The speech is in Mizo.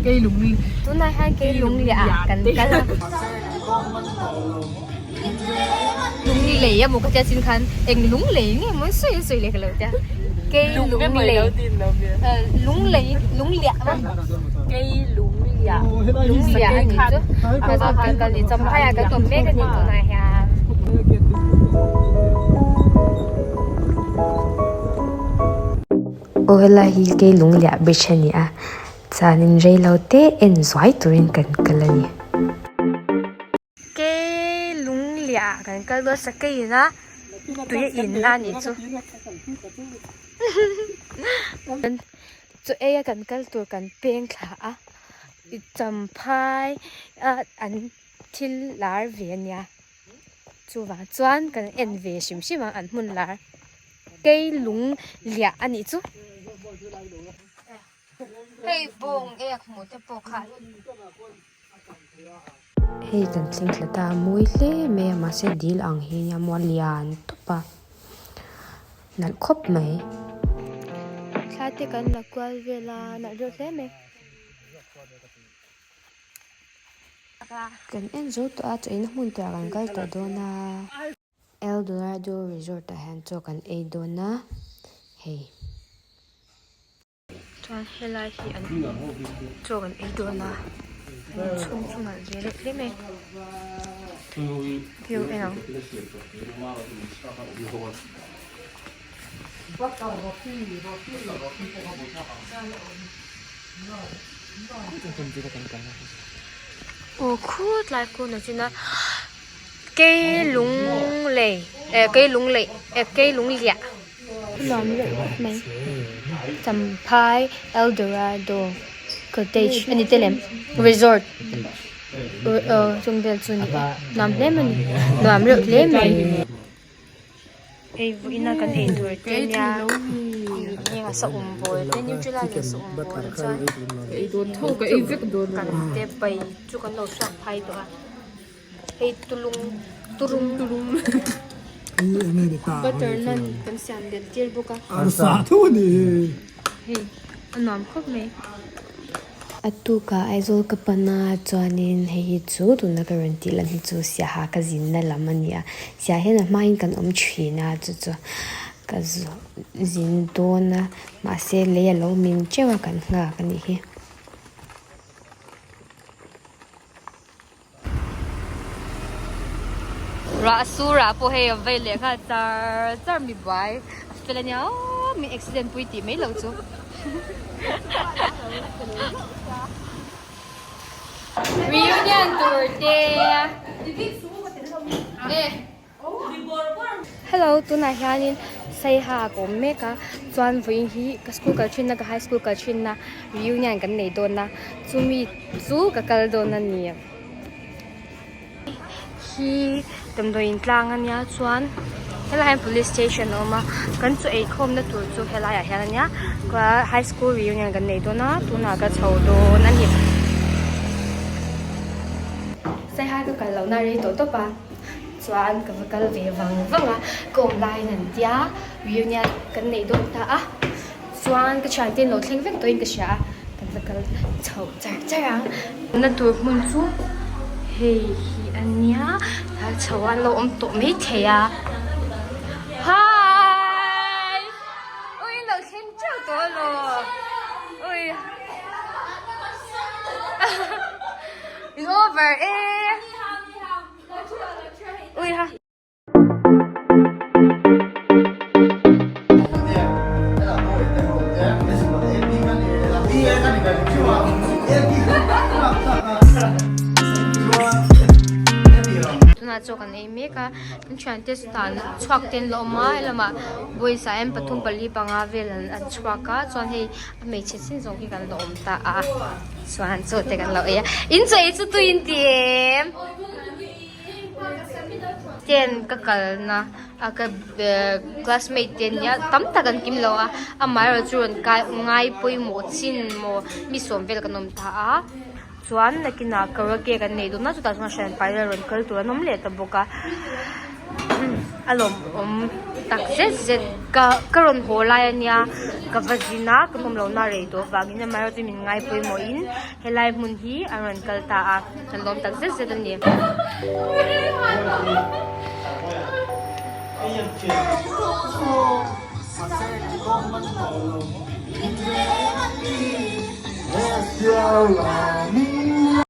Tunah hian kei lungliah ah kan kal a. Lunglei emaw ka tia chin khan eng lunglei nge maw sawi a sawi leh ka lo tia. Kei lunglei lunglei lungliah maw kei lungliah lungliah a nih chu a zawh kan kal ni champhai ah kan awm mek a ni tunah hian. Aw helai hi kei lungliah bridge a ni a chuanin reilo te en zuai turin kan kal a ni. Kei lungliah kan kal dawn sakei ina tui a in a nih chu chaw ei a kan kal tur kan peng thla a i champhai a an thil lar ve a nia chuvang chuan kan en ve hrim hrim ang an hmun lar kei lungliah a nih chu. Hei bawng ek hmuh te pawh kha. Hei kan thleng thla ta a mawi hle mai a mahse dil ang hi nia maw a lian tawp a nalh khawp mai. Thla te kan la kual vel a nalh reuh hle mai. Kan en zo tawh a chaw in hmun turah kan kal tawh dawn a. El Dorado Resort ah hian chaw kan ei dawn a hei. Chuan helai hi an chaw kan ei dawn a an chhung chu nalh ve reuh hle mai view en ang. Aw khut lai khu na chin a Keilunglei eh Keilunglei eh Keilungliah nuam reuh khawp mai Champhai Eldorado cottage a ni tel em resort aw chung vel chu a ni nuam hle mai a ni nuam reuh hle mai. Hei vawiin a kan ei tur te nia ih heng a sa awm bawl te nutella leh sa awm bawl chuan kan te pai chu kan lo hriak phai tawh a hei tulung turung butter nan kan siam belh tir bawk a hei a nuam khawp mai. A tukah Aizawl ka pan a, chuanin hei hi chu tuna ka rawn tih lam hi chu Siaha ka zinna lam a ni a, Siaha hian a hmain kan awm thin a, chu chu ka zin dawn a, mahse lei a lo min teuh a kan nghak a nih hi. Rah surah pawh hei a vei leh nghal char char mi buai a fel ania aw min accident pui tih mai loh chu reunion tur te Hello tunah hianin Saiha ka awm mek a chuan vawiin hi ka school kal thinna ka high school kal thinna reunion kan nei dawn a chumi chu ka kal dawn a ni hi damdawiin tlang a nia chuan helaiah hian police station a awm a kan chaw eikhawm na tur chu helaiah hian a nia high school reunion kan nei dawn a tunah ka chho dawn a ni. Saiha ka kal lohna rei tawh tawp a. Chuan ka va kal ve vang vang a, ka awm laiin an tia reunion kan neih dawn ta a, chuan ka thiante an lo thleng vek tawhin ka hria a, kan va kal chho char char ang. Na tur hmun chu hei hi a nia, kal chho a an lo awm tawh maithei a, Hi! Ui an lo thleng teuh tawh alaw, ui in over e. Ui ha. Tunah chaw kan ei mek a, kan thiante tan chhuak te an la awm a, helamah boys ah hian pathum pali panga vel an chhuak a, chuan hei a hmeichhe chin zawng hi kan la awm ta a. Chuan chaw te kan lo ei a, in chaw ei chu tui in ti em? Ten ka kalna a ka classmate te ania tam tak an kim lo a, amaherawhchu rawn kai ngai pawimawh chin maw mi sawm vel kan awm ta a, chuan nakinah karaoke kan nei dawn a chutah chuan hran pai la rawn kal tur an awm leh ta bawk a. A lawmawm tak zet zet ka ka rawn haw lai ania ka va zin a kan awm lohna rei tawh avangin amaherawhchu min ngai pawimawhin helai hmun hi an rawn kal ta a kan lawm tak zet zet a ni.